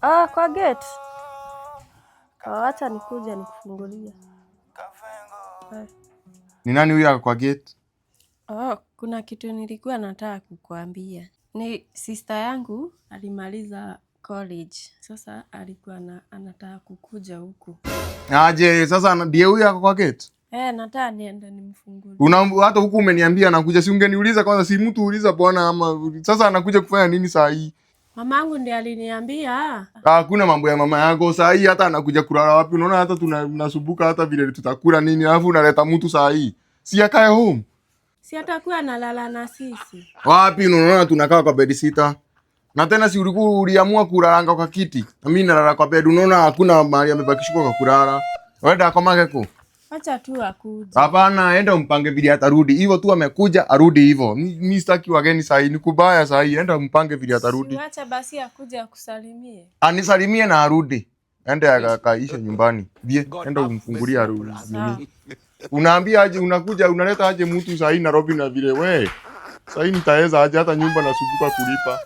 Ah, kwa gate. Ah, acha nikuja nikufungulia. Eh. Ni nani huyo ako kwa gate? Oh, kuna kitu nilikuwa nataka kukuambia. Ni sister yangu alimaliza college. Sasa alikuwa anataka kukuja huku. Aje, sasa ndiye huyo ako kwa gate? Eh, nataka niende nimfungulie. Una hata huku umeniambia anakuja, si ungeniuliza kwanza? Si mtu uliza bwana, ama sasa anakuja kufanya nini saa hii? Mamangu ndiye aliniambia. Hakuna mambo ya mama yako saa hii, hata anakuja kulala wapi? Unaona hata tunasumbuka hata vile tutakula nini, alafu unaleta mtu saa hii. Si akae home. Si atakuwa analala na sisi. Wapi? Unaona tunakaa kwa bed sita. Na tena si ulikuwa uliamua kulalanga kwa kiti. Na mimi nalala kwa bed. Unaona hakuna mahali amebakishwa kwa kulala. Wenda kwa mageko. Acha tu akuje. Hapana, enda umpange vile atarudi. Hivyo tu amekuja arudi hivyo. Mi sitaki wageni saa hii, ni kubaya saa hii. Enda umpange vile atarudi. Si acha basi akuje akusalimie. Anisalimie na arudi. Ende akaishe nyumbani. Bie, enda umfungulie arudi. Nini? Unaambia aje unakuja unaleta aje mtu saa hii Nairobi na vile we. Saa hii nitaweza aje hata nyumba nasumbuka kulipa.